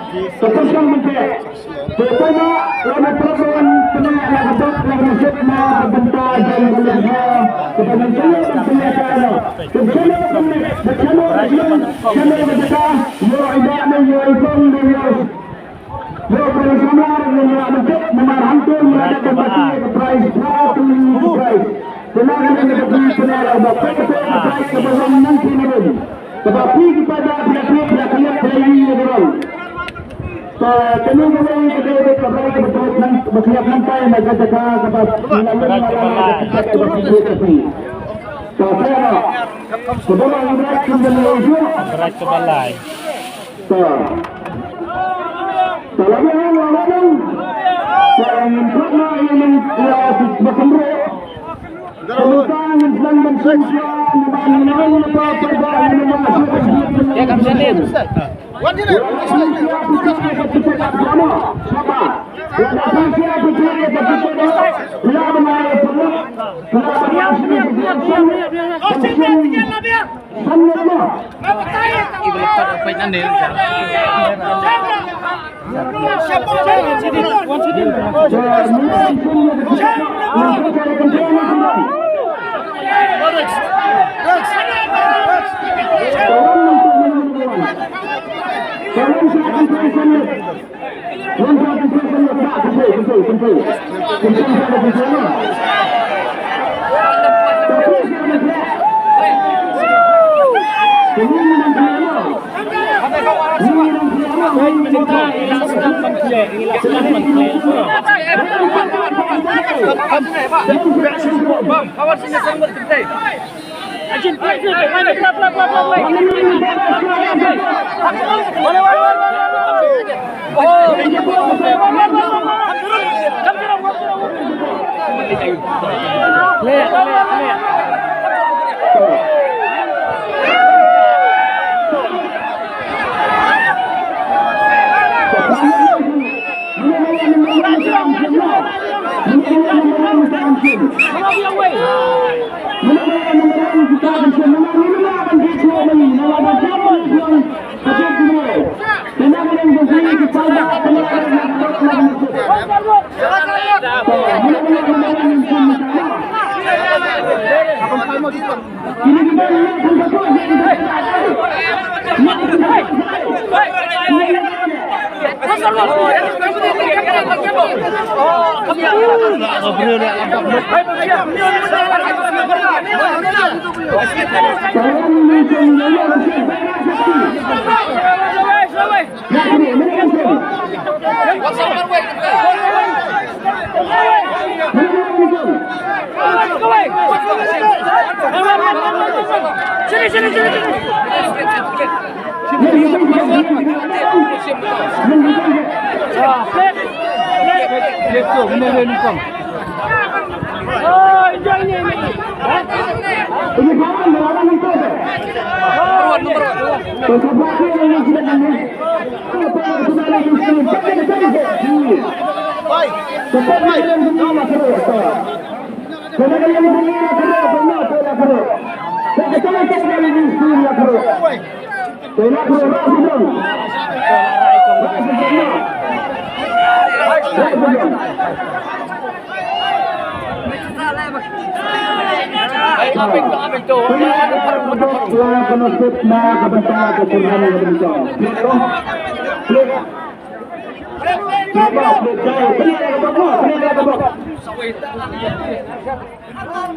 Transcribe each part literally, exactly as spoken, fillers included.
Ka pyrshang mynta. Te paima la na pyrshang mynta la ka dok la ka sep na ka bynta jong ka lehkha. Ka pyrshang mynta la ka sep na ka lehkha. Ka pyrshang mynta la ka sep na ka lehkha. Yo ida na yo ikong na yo. Yo pyrshang mynta la ka sep na ka lehkha. Namar hangtu la ka prize. Prize. Prize. Kaba phi ki paidbah phi la phi la phi la kylliap phi la ïohi ïa ka rong. Te kane ka long ka dei ka bai kaba kylliap nangtai na ka jaka kaba phi la ïohi ïa ka rong. Te sa kaba long ka bai kaba lai. Sa. Sa lada ïa la long. Sa ngin pat na ïa nang ïa ba kumro. Sa ngin pat ban seng sia na ba ngin long na ba ba ba ngin long na ba. Ya kam janin.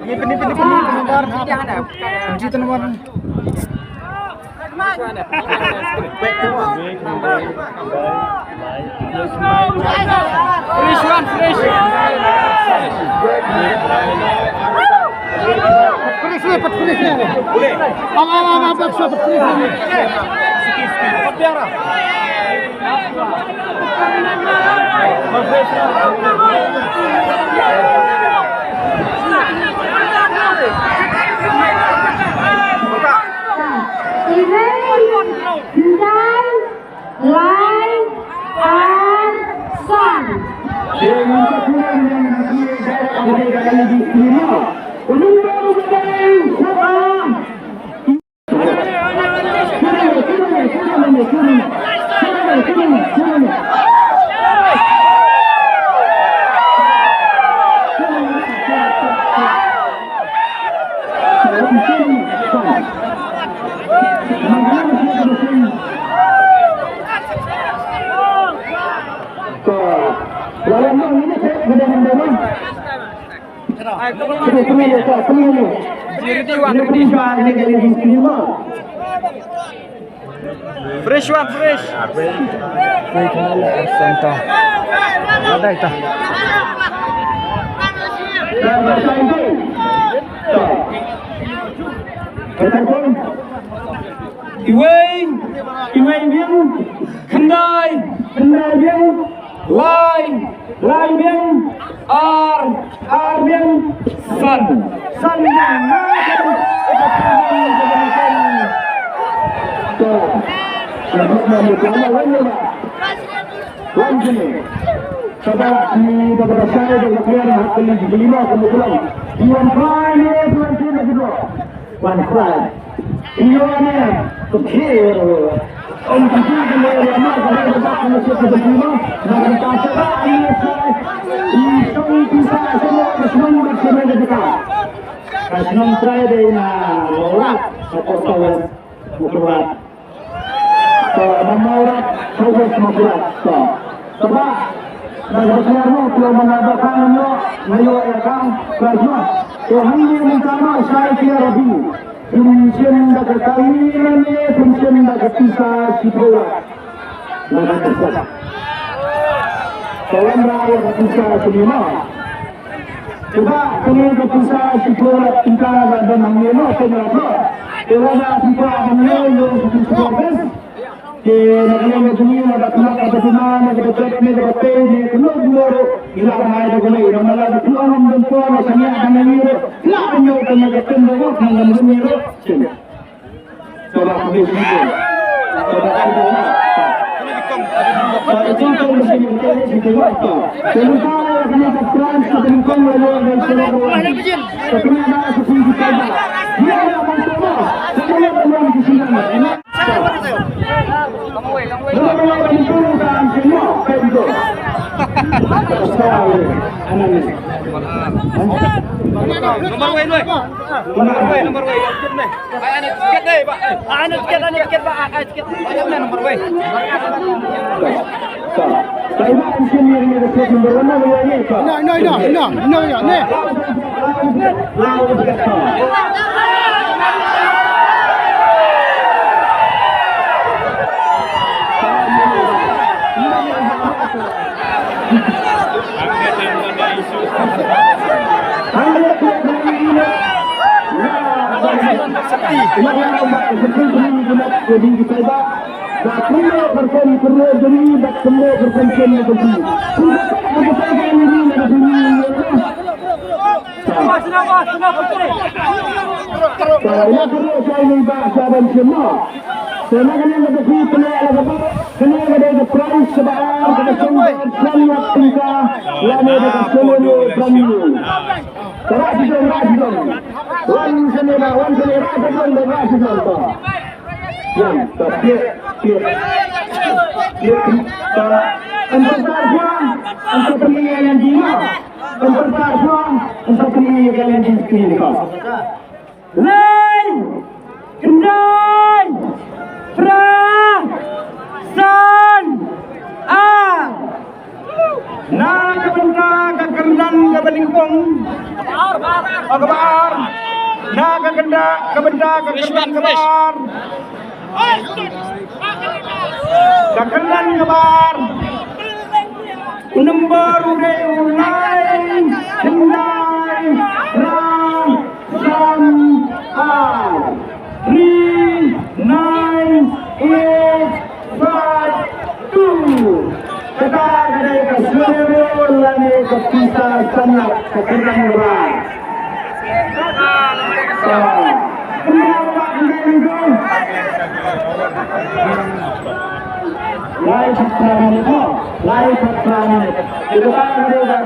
Ini pini pini pini nomor. Kunci tu nomor. Fresh one, fresh. Fresh ni, pat fresh ni. Am, am, am, am, pat fresh ni. Lai, ar, san. Fresh one, fresh. Ada ita. Iwei, iwei biang, khyndai, khyndai biang, lai, lai biang, ar, ar biang, san, san biang. Wan sini. Coba di beberapa saya dan kalian hak beli di lima kebetulan. Iwan Prime, Iwan Prime juga. Wan Prime. Iwan ya, kecil. Om kecil kembali lama, kalau kita akan masuk ke lima, maka kita coba ini saya. Isong kita semua kesenangan bersama kita. Kesenangan saya dari na, orang, atau kawan, bukan. To, na Mawrap, South West Mawrap. To. Taba, na ka bakla mo, to, mana ba ka mo, ngayo ya ka, ka mo. To, hangne mynta mo, shai ki Arabi. Pynshim da ka kali na ne, pynshim da ka pisa shiphew lak. Na ka pisa. To, wan ra ya ka pisa shiphew lak. Cuba kane ka pisa shiphew lak tyngka ba don hangne mo, pynlap mo. Te lada phi kwah ban ïoh, ïoh shiphew lak. Te na kane ka jingïoh lada phi lah ka ba tuna, ne ka ba jot, ne ka ba pei, ne kano kano ruh, ngi lah ban ai da kane. Namar lada phi ong ym don por, lada sangeh ban ïoh ruh, lah ban ïoh kane ka pyndonkam ruh, kane ka jingïoh ruh. Number wei, number wei. Number wei, number wei. Ai, ai, tiket deh, Pak. Ai, ai, tiket, ai, tiket, Pak. Ai, ai, tiket. Ai, ai, number wei. Ino, ino, ino, ino, ino, ino. Kane ka dei ka phi pynleh la ka bor, kane ka dei ka prize kaba ar, kaba seng bor san lak tyngka, lane da ka solo brand new. Rah shisha, rah shisha. Wan shisha, wan shisha, rah shisha, rah shisha. Yan, ta pit, pit. Pit, ta. Anta ta pit, anta pit, yan, yan, yan. Anta ta pit, anta pit, yan, yan, yan. Lai, khyndai, phra, san, ar. Na ka bynta ka kyrdan kaba nyngkong. Oh, kaba ar. Na ka kynda, ka bynta ka kyrdan kaba ar. Ka kyrdan kaba ar. U number u dei u lai, khyndai, phra, san, ar. Three nine eight five two. Kata ka dei ka scenario lane ka pisa san lak ka kyrdan ba. Lai patra minit, lai patra minit. Itu kan dia kan.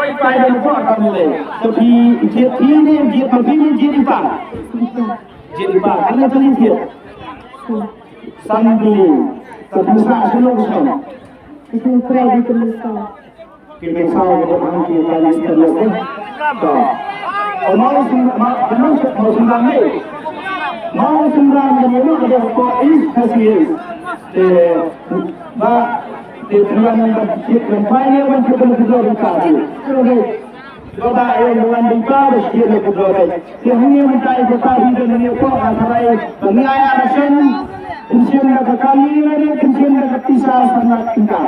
Oi, pai da mo ka mo le. To phi jied phi ne jied ma phi ne jied i pa. Jied i pa. Kan ka jied. San bili. To phi sa sino sino. Ki mynsiem ki dei hangtei, ki kali stainless ne. To. O Mawsynram, Mawsynram ne. Mawsynram ne, ka dei hapoh East Khasi Hills. Te ba te tuan ba kit ban pai ne ban kit ban kit ban kit. Ba ba ïa wan dei ba ba kit ban kit ban kit. Te hangne mynta ïa ka ri da ne ko ka rai ba ngi ïa ïa shen. Pynshim da ka kali ne, pynshim da ka pisa sangat tingkah.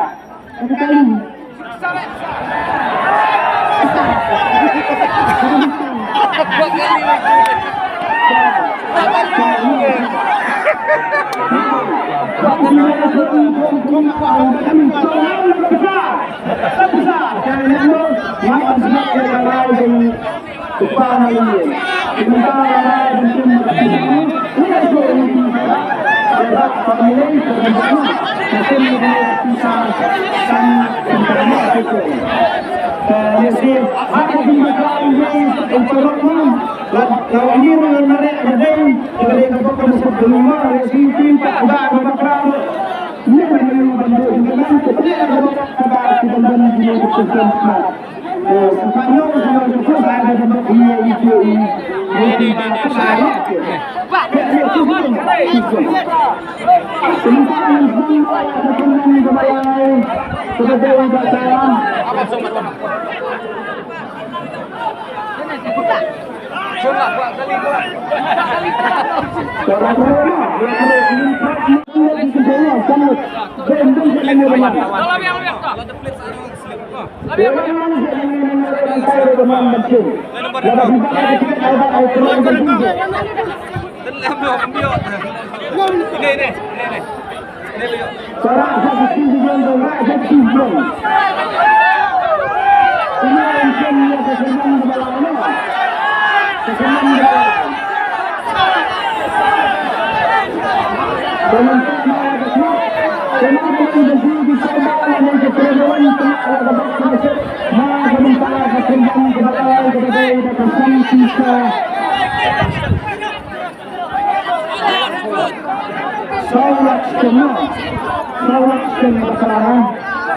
Saw lak shiteng,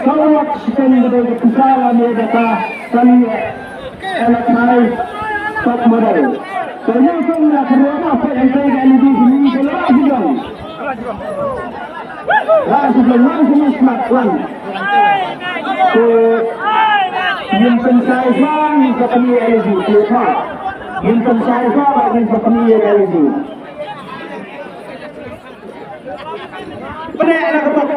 saw lak shiteng ka dei ka pisa la ne da ka kali. Elak hai, top model. Ko ïa kong la ka ruwa ma peit hangtai ka L E D kini ko la shi jong. La shi jong wan kini smart wan. Ko yin pynshai shang ka kani L E D ko pa. Yin pynshai shang ba yin ka kani L E D. Pyneh na ka pok.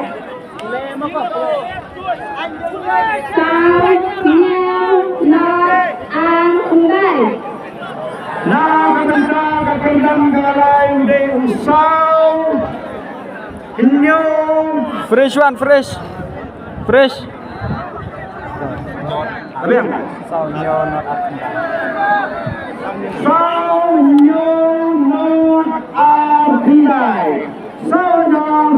Tang, nyiaw, nai, ang, yngai. Na Kyrdan kaba lai u dei u saw hynñiew. Fresh one, fresh. Fresh. Abiang. Saw hynñiew not ar khyndai. Saw hynñiew not ar khyndai. Saw hynñiew.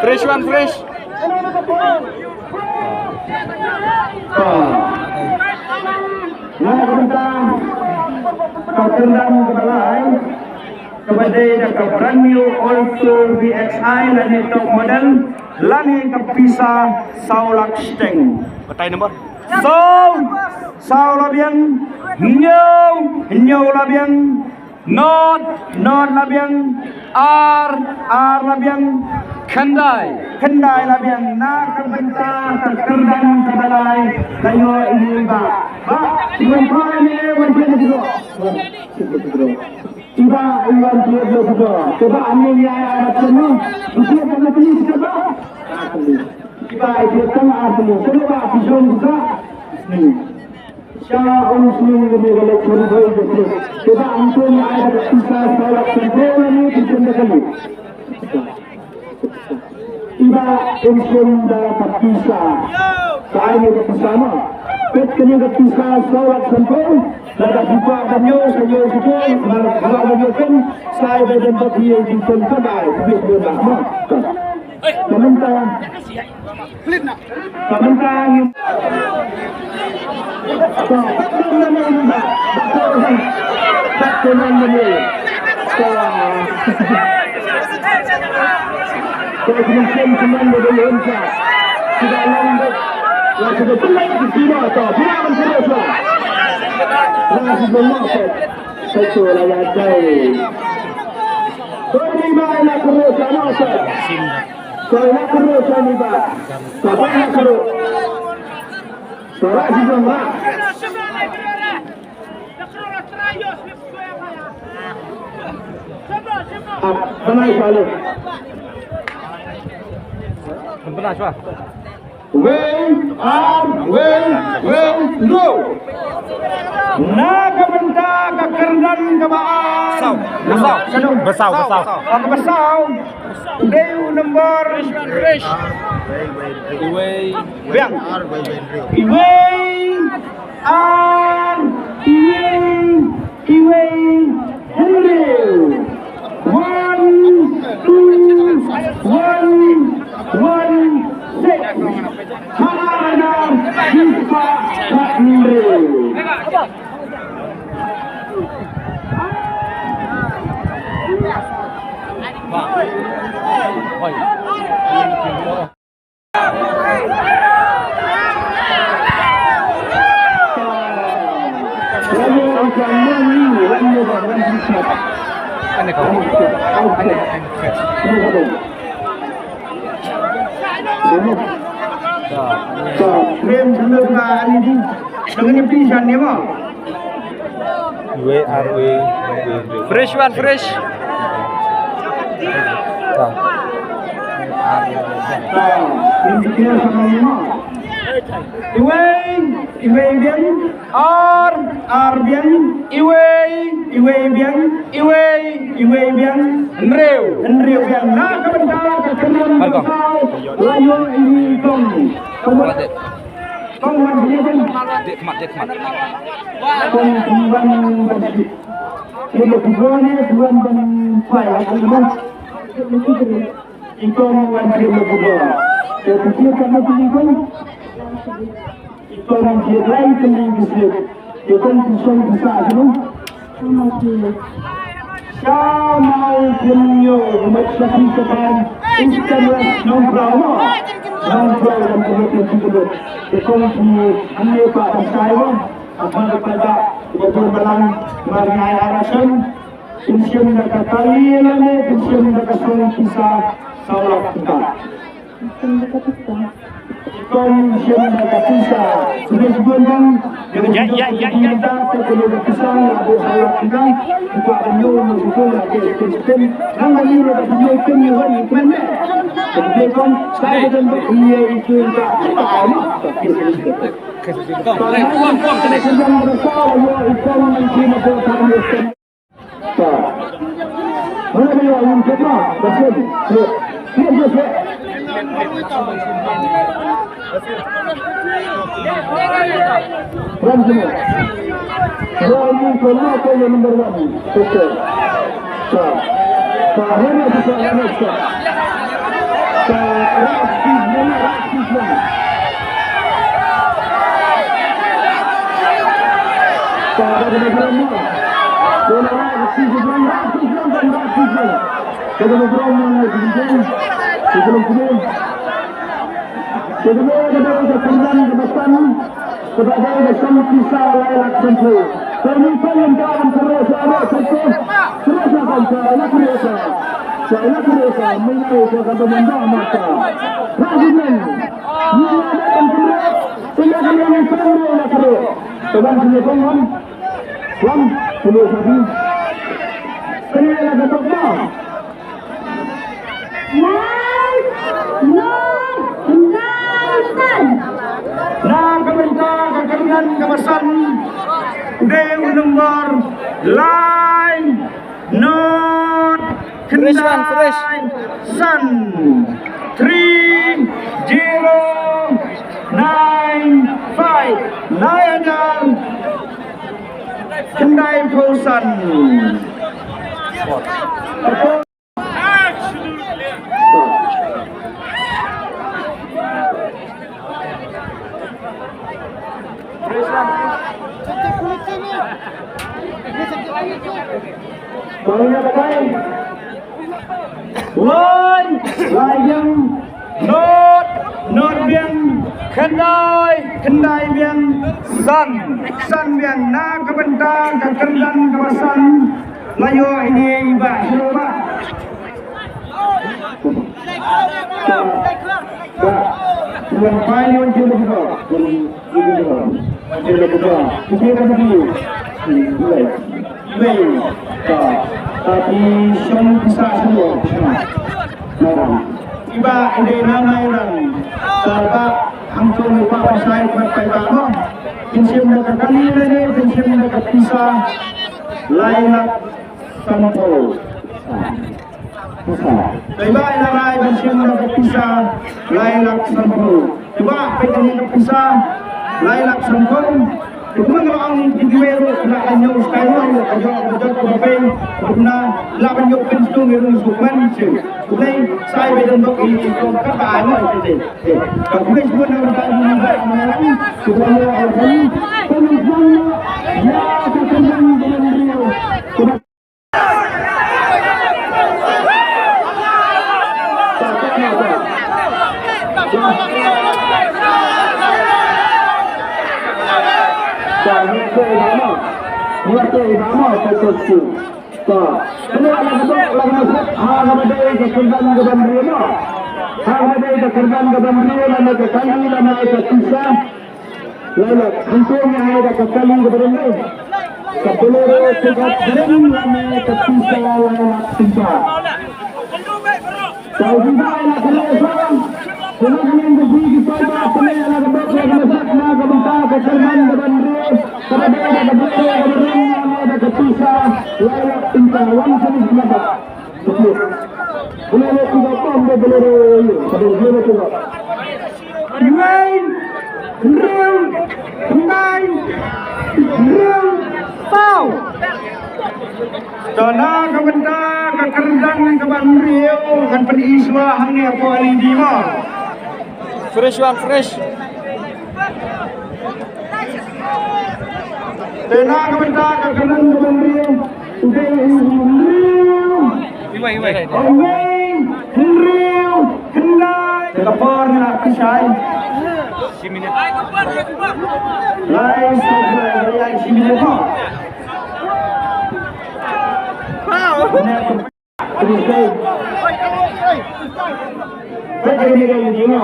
Fresh one, fresh. Nga kumta ka kyrdan kaba lai. Kaba dei da ka brand new Alto V X I lane top model lane ka pisa saw lak shiteng. Batai number. Saw, saw labiang, hynñiew, hynñiew labiang, not, not labiang, ar, ar labiang, khyndai, khyndai labiang. Na ka bynta ka kyrdan kaba lai ka ïoh ïa i Bah. Bah, wan pha ïa i wan pha ïa i. Iba iwan tiap lo kudo. Coba ambil ya arat kamu. Ibu kamu beli coba. Iba itu tang asli. Coba bijom juga. Sha ong sung ni kalau curi boy betul. Coba antum ada sisa salah sempurna ni bijom kamu. Iba insun da ka pisa. Ka ai ka pisa ma. Pet kene ka pisa saw lak sanphew. Da ka pisa da nyo sa nyo sa nyo. Ba ba da nyo ken. Sai ba dan ba ki ki ken ka dai. Pet pet da ma. Ka mynta. Ka mynta. Suara si jong rak. Ap, pynai shaluk. Pynai shaluk. Wei, ar, wei, wei, go. Na ka bynta ka kyrdan kaba ar. Saw. Basaw. Basaw, basaw. Ka basaw. Dei u nombor. Iwei. Biang. Iwei. Ar. Iwei. Iwei. Hynriew. One, two, one, one, six. Hajar, hajar, shispah, hynriew. Fresh one, fresh. Iwei, iwei biang, ar, ar biang, iwei, iwei biang, iwei, iwei biang, hynriew, hynriew biang. Na ka bynta ka kyrdan ka saw, la ïoh ïa i Kong. Kong wan biang. Kong wan biang. Kong wan biang. Ito mo wan jia mo buda. Te piti ka mo pili ko. Ito mo jia lai pili ko. Ito mo song bisa anu. Sha mau pin yo mo sa pin sa pan. Instan la nong brau mo. Nong brau mo pin pin ko. Ito mo ane pa pa sai mo. Apa pa da ko balang mar ngai arasan. Pynshim da ka kali lane pynshim da ka song pisa saw lak tyngka. Pynshim da ka pisa. Pynshim da ka pisa. Pynshim da ka pisa. Ya, ya, ya, ya, ya. Na ka bynta ka kyrdan kaba san, u dei u nombor lai not khyndai san, three zero nine five, lai hajar khyndai phew san. Lai, lai biang, not, not biang, khyndai, khyndai biang, san, san biang. Na ka bynta ka kyrdan kaba san, la ïoh ïa i Bah Shuwa. Iba ide na mai ran. Taba hangto ni pa pasai pat pai ba mo. Kin shim da ka kali ne, kin shim da ka pisa. Lai lak sanphew. Pisa. Iba ina rai ban shim da ka pisa lai lak sanphew. Iba peit ka pisa lai lak sanphew. Kumno nga ong ki kiwei ruh ki la ka ñiew skai ruh ka jok ka jok ka ba pei. Kumno la ban ñiew pyn stung ïa ruh suk man shu. Kumno sa iba dang dok i kong ka ba ai mo i te. Ka kumno semua na ka ba ai mo. Kumno ya ka kumno ya ka kumno. Lai lak, hangto ngi ai da ka kali kaba dang dei. Ka Bolero pickup dang lane ka pisa lai lak pisa. Ka u pisa ai la ka lok sa. Kena kena ngi bui ki sai ba pene la ka bok la ka masak na ka bynta ka kyrdan ka ban ri. Kaba dei da ka Bolero kaba dang lane da ka pisa lai lak pisa. Wan sini kena ba. Bolero pickup pam da Bolero. Kaba Bolero pickup. Hynriew, hynriew, hynriew, hynriew, saw. To na ka bynta ka kyrdan kaba hynriew kan pyni shuwa hangne hapoh L E D mo. Fresh one, fresh. Te na ka bynta ka kyrdan kaba hynriew. Iwei, iwei. Iwei, hynriew. Ka por ngi la pynshai. Shi minit. Lai, sa, lai, shi minit mo. Wow. Pynshai. Pynshai ni ka ni mo.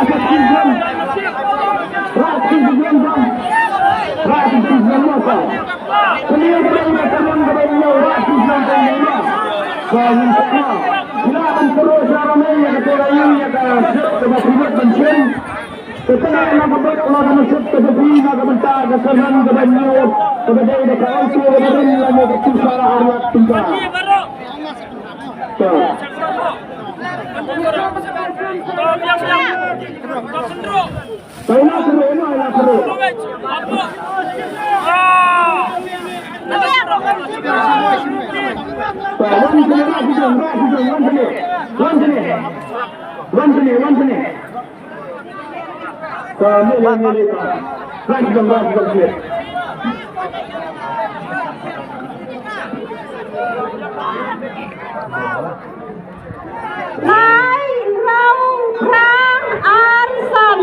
Te tang ïa kaba pynbeit ban shim. Te tang ïa kaba pynbeit ban shim, kaba pynbeit na ka bynta ka syrnam kaba hynñiew, kaba dei da ka auto kaba rim lane ka pisa ar lak tyngka. To. To, ïa la kyrwoh, ïa la kyrwoh. To, wan shane, wan shane, wan shane. Wan shane, wan shane, wan shane. Ka mele mele ka. Rajgam, rajgam, rajgam. Lai, rau, prang, ar, san.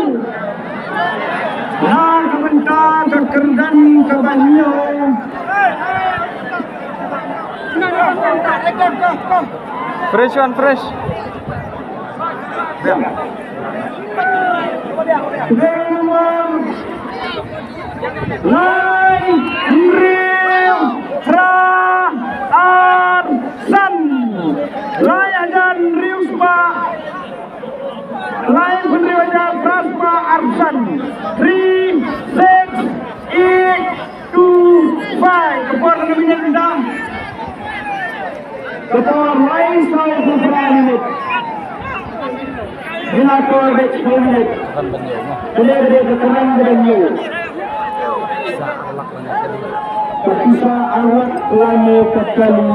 Na ka bynta ka kyrdan kaba hynñiew. Fresh one, fresh. Lai hynriew phra ar san. Lai hajar hynriew spah. Lai hynriew hajar phra spah ar san. Three six eight two five. Ka por ka minit dang. Ka por lai saw phew phra minit. Ïa la ka por bad saw minit. Kane ka dei ka kyrdan kaba hynñiew. Ka pisa ar lak lane ka kali.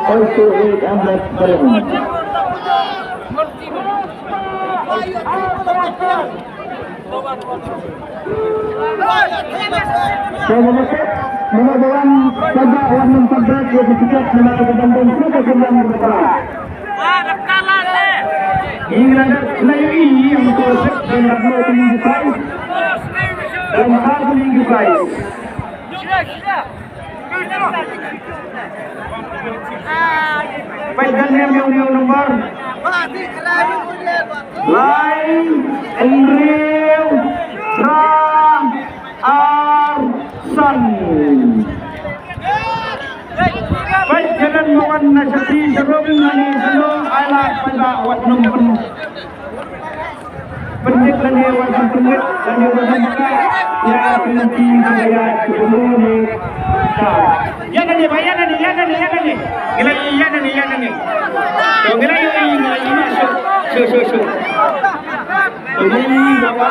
Auto eight hundred. Te mano, mano ba wan paidbah wat nym pat bret ïa ka tiket namar ka dang don shuh ka kyrdan kaba phra. Ngi la dep la ïohi ïa ka tiket, dang dap noh ka liang ki prize. Dang kha ka liang ki prize. Peit, dang niam ïa u, ïa u number. Lai, hynriew, phra, ar, san. Peit, kyrdan ba wan na shatei sha rum, na ne sha no, ai la peit ba wat nym pyn Pynbeit lane wat pynbeit lane wat pynbeit. Ïa pynbeit ka ïa ki bru ni. Ïa nane ba, ïa nane, ïa nane, ïa nane. Ngi la ïa nane, ïa nane. To ngi la ïa, ngi la ïa. Shu, shu, shu, shu. To ngi la ïa ba.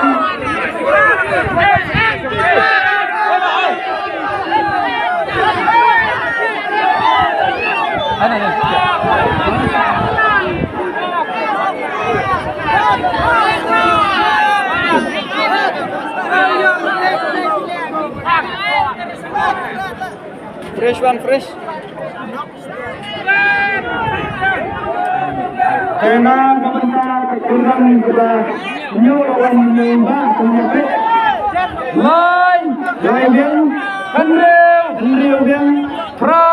Fresh one, fresh. Kena ka bynta ka Kaba ñiew la wan ñiew ba kumne peit. Lai. Lai biang. Hynriew. Hynriew biang. Phra.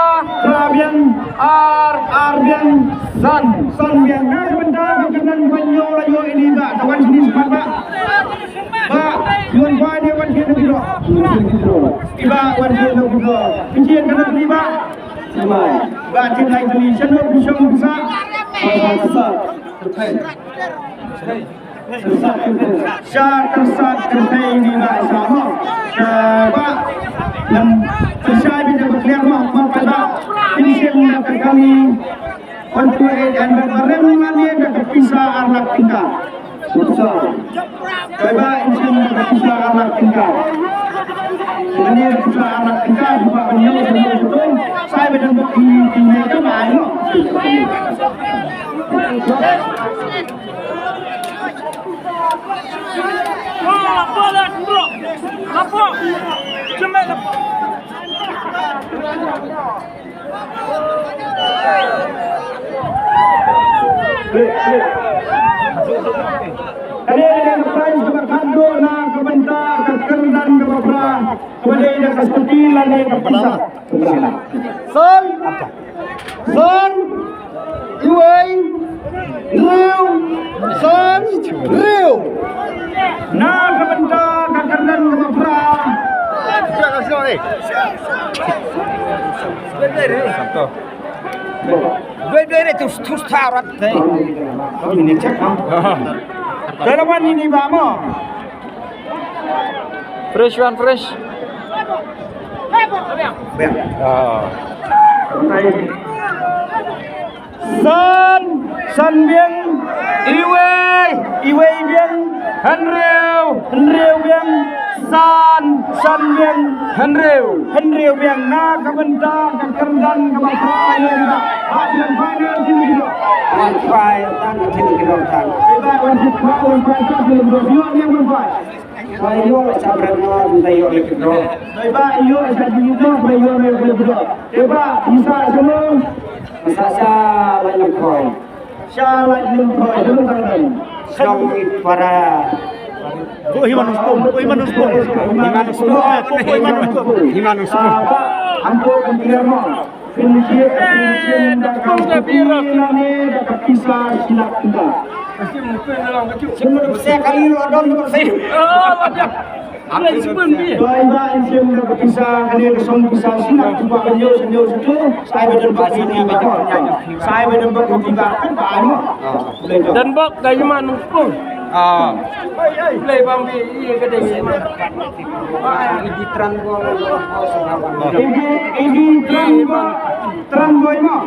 Phra biang. Ar. Ar biang. San. San biang. Na ka bynta ka kyrdan ba ñiew la ïoh ïa i Bah. Ka wan shane sha khmat Bah. Bah, ïoh wan Bah, ïoh wan kyrdan kyrdan. I Bah wan kyrdan kyrdan. Pynjah kyrdan i Bah. Bah, kyrdan kyrdan. Shano pynshong pisa. Pisa. Sha tyrsad kynthei ni Bah Isa mo. Sha Bah. Ngam pynshai beit da ba clear mo, mo Bah. Pynshim da ka kali. One two eight hundred ba rem lane da ka pisa ar lak tyngka. Pisa. Bah, pynshim da ka pisa ar lak tyngka. Lane da pisa ar lak tyngka, Bah, ban ïoh sha ïoh sha to. Sai ba dang ba ki ki ne ka bai mo. Kane ka dei ka prize kaba khadduh na ka bynta ka kyrdan kaba phra kaba dei da ka skuti lane ka pisa. San. San. Iwei. Hynriew. San. Hynriew. Na ka bynta ka kyrdan kaba phra. Doi doi re tus tus tarat. Doi lawan ini ba mo. Fresh one, fresh. Biang. Ah. San, san biang. Iwei, iwei biang. Hynriew, hynriew biang. San, san biang. Hynriew, hynriew biang. Na ka bynta ka kyrdan kaba phra ïa ka. Hap ïa ka final team ki dok. One five, tan team ki dok tan. Eba one five, one five, tan team ki dok. Ïoh ne one five. Ba ïoh la sha bret mo, ba ïoh la ki dok. Ba ïoh la sha bret mo, ba ïoh la ki dok. Eba, isa sha mo. Isa sha la ïoh koi. Sha la ïoh koi, sha mo tang tang. Song i para. Ko Himan Uspung, ko Himan Uspung. Himan Uspung, ko Himan Uspung. Himan Uspung. Ampo kan clear mo. Pynjah, pynjah da ka pisa shi lak tyngka. Sing mo pisa kali lo don ko sing. Doi ba in sing da ka pisa kali ka song pisa shi lak tyngka ka nyo sing nyo sing tu. Sai ba don ba ka pisa. Sai ba don ba ka pisa. Kan ba ano. Don ba ka Himan Uspung. Ah. Play bang bi i ka dei Himan. Ibi tran bo. Ibi, ibi tran bo. Tran bo mo.